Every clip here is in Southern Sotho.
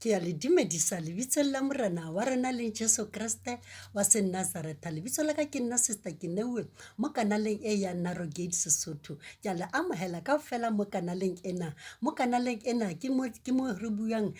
Ke a le dumedisa lebitsong la Morena wa rona le Jesu Kreste wa Senazaretha. Lebitso la ka ke nna Sister Keneuwe mo kanaleng e ya Narrow Gate Sesotho. Ke a le amohela kaofela mo kanaleng ena. Mo kanaleng ena ke mo ke mo re buang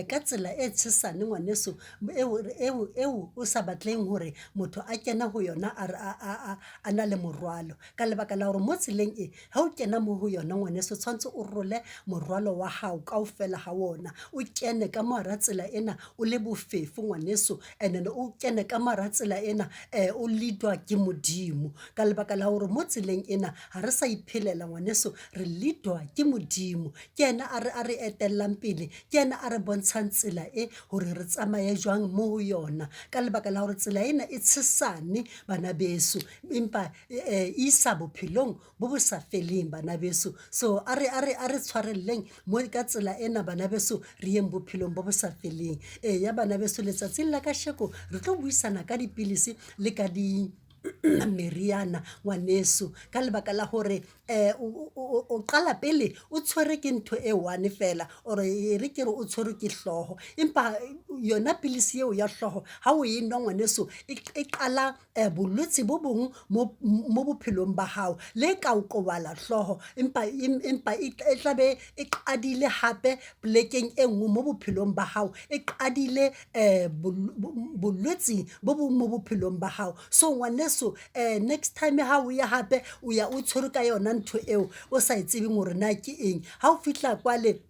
ka tsela e tshesane ngwaneso eo eo eo o sa batleng hore motho a kene ho yona a a a na le morwalo. Ka lebaka la hore mo tseleng e Ha o kena mo ho yona ngwaneso, tshwanetse o role morwalo wa hao kaofela ha ona. O kene ka mo hara tsela ena o le bofefo ngwaneso, and then o kene ka mo hara tsela ena o lead-wa ke Modimo. Ka lebaka la hore mo tseleng ena ha re sa iphelela ngwaneso, re lead-wa ke Modimo. Ke yena a re a re etellang pele, ke yena a re bontshang tsela e hore re tsamaye jwang mo ho yona. Ka lebaka la hore tsela ena e tshesane bana beso, empa e isa bophelong bo bo sa feleng bana beso. So a re a re a re tshwarelleng mo ka tsela ena bana beso, re yeng bophelong bo bo sa feleng. Eya bana beso, letsatsing la kasheko re tlo buisana ka dipilisi le ka di meriana ngwaneso. Ka lebaka la hore o qala pele o tshwerwe ke ntho e one feela, or e re ke re o tshwerwe ke hlooho. Empa yona pilisi eo ya hlooho ha o e nwa ngwaneso, e qala bolwetse bo bong mo mo bophelong ba hao. Le ka o kobala hlooho, empa empa e tla be e qadile hape polekeng e nngwe mo bophelong ba hao. E qadile bolwetse bo bong mo bophelong ba hao. So ngwaneso next time ha o ya hape, o ya o tshwerwe ka yona ntho eo o sa e tsebeng hore na ke eng. Ha o fihla kwale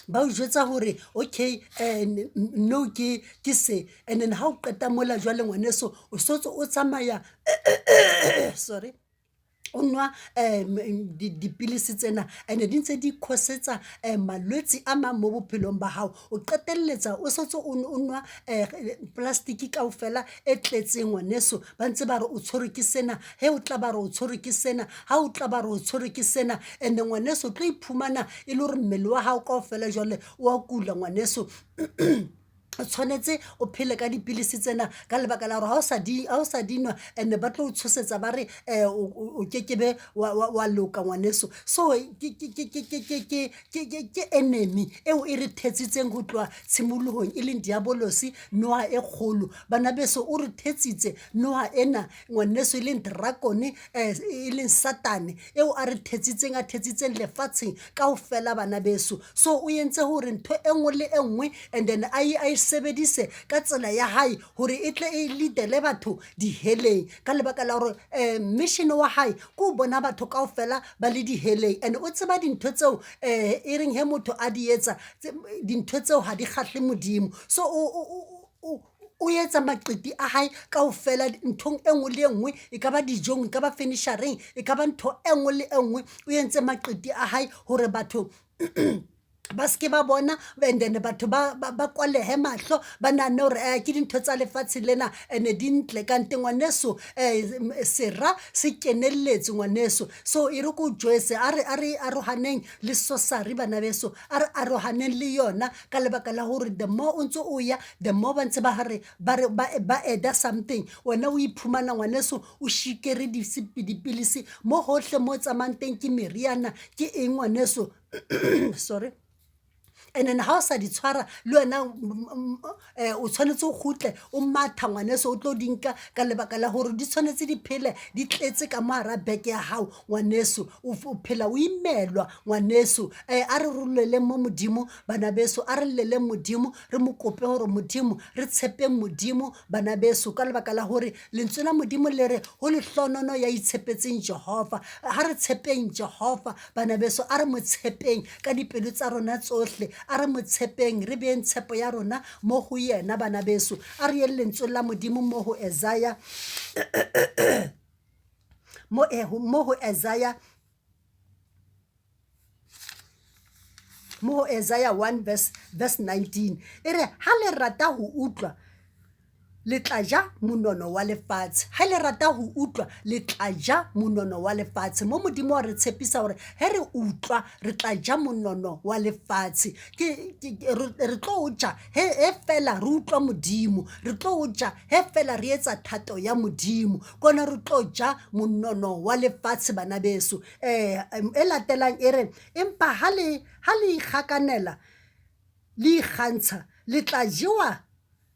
ba o jwetsa hore okay no ke ke se, and then ha o qeta mola jwale ngwaneso o sotse o tsamaya sorry, o nwa dipilisi tsena and-e di ntse di cause-etsa malwetse a mang mo bophelong ba hao. O qetelletsa o setse o nwa plastic kaofela e tletseng ngwaneso. Ba ntse ba re o tshwerwe ke sena, he o tla ba re o tshwerwe ke sena, ha o tla ba re o tshwerwe ke sena. And-e ngwaneso o tlo iphumana e le hore mmele wa hao kaofela jwale wa kula ngwaneso. O tshwanetse o phele ka dipilisi tsena ka lebaka la hore ha o sa di, ha o sa di nwa and ba tlo o tshosetsa ba re o kekebe wa loka ngwaneso. So ke enemy eo e re thetsitseng ho tloha tshimolohong, e leng diabolosi, noha e kgolo. Bana beso, o re thetsitse noha ena ngwaneso, e leng dragon, e leng satane eo a re thetsitseng, a thetsitseng lefatsheng kaofela bana beso. So o entse hore ntho e nngwe le e nngwe and then a e sebedise ka tsela ya hae hore e tle e lead-ele batho diheleng. Ka lebaka la hore mission wa hae ke ho bona batho kaofela ba le diheleng. And o tseba dintho tseo e reng he motho a di etsa, dintho tseo ha di kgahle Modimo. So o etsa maqiti a hae kaofela nthong e nngwe le e nngwe, e ka ba dijong, e ka ba furniture-reng, e ka ba ntho e nngwe le e nngwe. O entse maqiti a hae hore batho ba se ke ba bona, and then batho ba kwalehe mahlo, ba nahane hore ke dintho tsa lefatshe lena and-e di ntle. Kante ngwaneso sera se kenelletse ngwaneso. So e re ke o jwetse, a re a re arohaneng le sorcery bana beso, a re arohaneng le yona ka lebaka la hore the more o ntso o ya, the more ba ntse ba re ba re ba add-a something. Wena o iphumana ngwaneso o shikere dipilisi mo hohle mo tsamayang teng, ke meriana ke eng ngwaneso. Sorry. And then ha o sa di tshwara le wena o tshwanetse o kgutle o matha ngwaneso, o tlo di nka ka lebaka la hore di tshwanetse di phele di tletse ka mo hara bag ya hao ngwaneso. O phela o imelwa ngwaneso. A re roleleng mo Modimo bana beso, a re lleleng Modimo, re mo kope hore Modimo, re tshepeng Modimo bana beso, ka lebaka la hore lentswe la Modimo le re ho lehlohonono ya itshepetseng Jehova. Ha re tshepeng Jehova bana beso, a re mo tshepeng ka dipelo tsa rona tsohle, a re mo tshepeng, re beeng tshepo ya rona mo ho yena bana beso. A re yeng lentsweng la Modimo mo ho Isaiah mo ho Isaiah mo ho Isaiah 1 verse verse 19 e re ha le rata ho utlwa, le tla ja monono wa lefatshe. Ha le rata ho utlwa, le tla ja monono wa lefatshe. Mo Modimo wa re tshepisa hore he re utlwa re tla ja monono wa lefatshe. Ke re tlo o ja he fela re utlwa Modimo, re tlo o ja he fela re etsa thato ya Modimo. Kona re tlo ja monono wa lefatshe bana beso. E latelang e re, empa ha le ha le ikgakanela. le ikgantsha, le tla jewa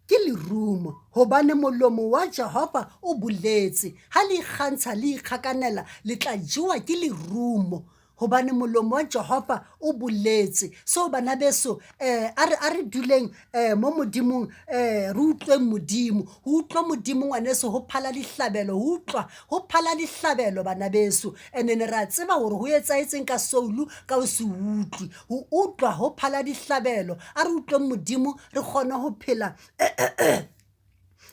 ke lerumo, hobane molomo wa Jehova o boletse. Ha le ikgantsha le ikgakanela, le tla jewa ke lerumo, hobane molomo wa Jehova o boletse. So bana beso, a re a re duleng mo Modimong, re utlweng Modimo. Ho utlwa Modimo ngwaneso ho phala dihlabelo, ho utlwa ho phala dihlabelo bana beso. And then re a tseba hore ho etsahetseng ka Saulu ka ho se utlwe. Ho utlwa ho phala dihlabelo. A re utlweng Modimo re kgone ho phela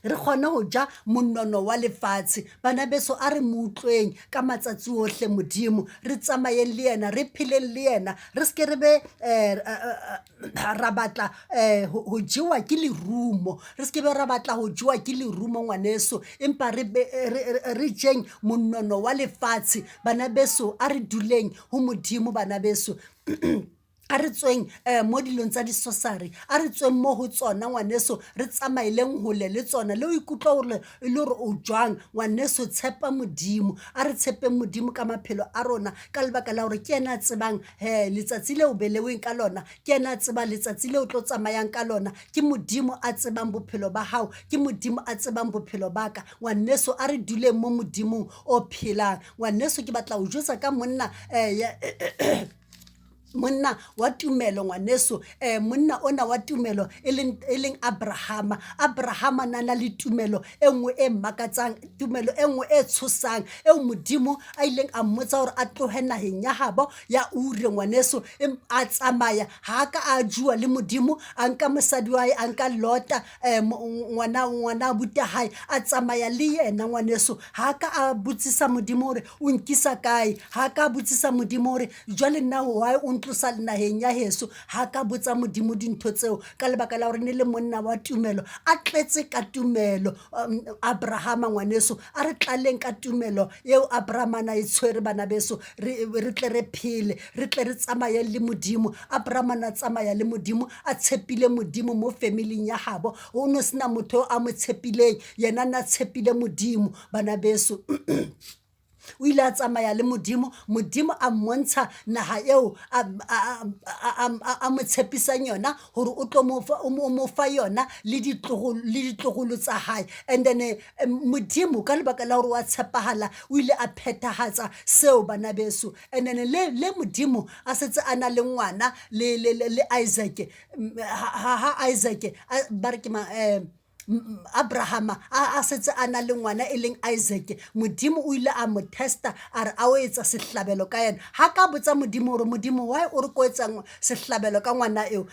re kgone ho ja monono wa lefatshe. Bana beso, a re mo utlweng ka matsatsi ohle Modimo, re tsamayeng le yena, re pheleng le yena, re seke re be ra batla ho jewa ke lerumo, re seke be ra batla ho jewa ke lerumo ngwaneso, empa re be re jeng monono wa lefatshe. Bana beso, a re duleng ho Modimo bana beso. A re tsweng mo dilong tsa disosari, a re tsweng mo ho tsona ngwaneso, re tsamaeleng hole le tsona. Le ho ikutlwa hore e le hore o jwang ngwaneso, tshepa Modimo. A re tshepeng Modimo ka maphelo a rona, ka lebaka la hore ke yena a tsebang he letsatsi leo beleweng ka lona, ke yena a tsebang letsatsi leo o tlo tsamayang ka lona. Ke Modimo a tsebang bophelo ba hao, ke Modimo a tsebang bophelo ba ka. Ngwaneso, a re duleng mo Modimong o phelang. Ngwaneso, ke batla ho jwetsa ka monna monna wa tumelo ngwaneso, monna ona wa tumelo e leng e leng Abrahama. Abrahama na na le tumelo e nngwe e makatsang, tumelo e nngwe e tshosang eo Modimo a ileng a mmotsa hore a tlohe naheng ya habo ya Ure ngwaneso, a tsamaya ha a ka a jua le Modimo, a nka mosadi wa hae, a nka Lota ngwana ngwana abuti hae, a tsamaya le yena ngwaneso. Ha ka a botsisa Modimo hore o nkisa kae, ha ka a botsisa Modimo hore jwale nna why o ntlosa naheng ya heso. Ha ka botsa Modimo dintho tseo ka lebaka la hore ne le monna wa tumelo, a tletse ka tumelo. Abrahama ngwaneso, a re tlaleng ka tumelo eo Abrahama na e tshwere bana beso, re tle re phele, re tle re tsamaye le Modimo. Abrahama na tsamaya le Modimo, a tshepile Modimo mo familing ya habo. O no sena motho a mo tshepileng, yena na tshepile Modimo bana beso. O ile a tsamaya le Modimo, Modimo a mmontsha naha eo a mo tshepisang yona hore o tlo mo fa, o mo fa yona le ditloholo, le ditloholo tsa hae. And then Modimo ka lebaka la hore wa tshepahala, o ile a phethahatsa seo bana beso. And then le Modimo a setse a na le ngwana le le le Isaac, ha Isaac ba re ke mang Abrahama a setse a na le ngwana e leng Isaac, Modimo o ile a mo testa, a re a o etsa sehlabelo ka yena. Ha ka botsa Modimo hore Modimo why o re ko etsa sehlabelo ka ngwana eo,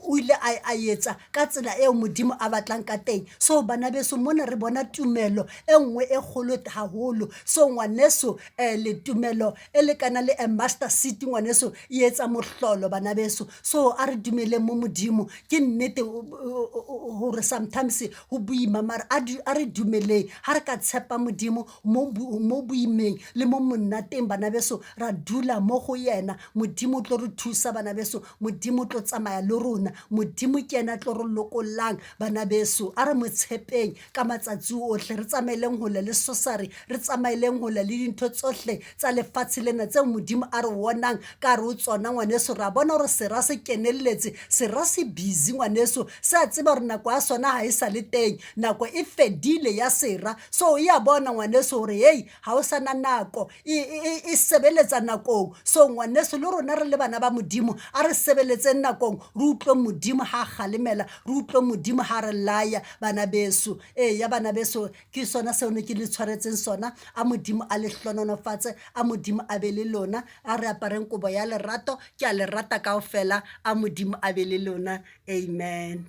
o ile a etsa ka tsela eo Modimo a batlang ka teng. So bana beso, mona re bona tumelo e nngwe e kgolo haholo. So ngwaneso, le tumelo e lekana le a master seed ngwaneso, e etsa mohlolo bana beso. So a re dumeleng mo Modimo. Ke nnete hore sometimes ho boima, mara a re dumeleng. Ha re ka tshepa Modimo mo mo boimeng le mo monateng bana beso, ra dula mo go yena, Modimo o tlo re thusa bana beso. Modimo o tlo tsamaya le rona. Modimo ke yena a tlo re lokollang bana beso. A re mo tshepeng ka matsatsi ohle, re tsamaeleng hole le sosari, re tsamaeleng hole le dintho tsohle tsa lefatshe lena tseo Modimo a re wonang ka hare ho tsona ngwaneso. Ra bona hore sera se kenelletse, sera se busy ngwaneso, se a tseba hore nako ya sona ha e sa le teng, nako e fedile ya sera. So e a bona ngwaneso hore hei, ha o sana nako, e sebeletsa nakong. So ngwaneso, le rona re le bana ba Modimo, a re sebeletseng nakong, re utlwe Modimo ha a kgalemela, re utlwe Modimo ha re laya bana beso. Eya bana beso, ke sona seo ne ke le tshwaretseng sona. A Modimo a le hlononofatse, a Modimo a be le lona. A re apareng kobo ya lerato. Ke a le rata kaofela. A Modimo a be le lona. Amen.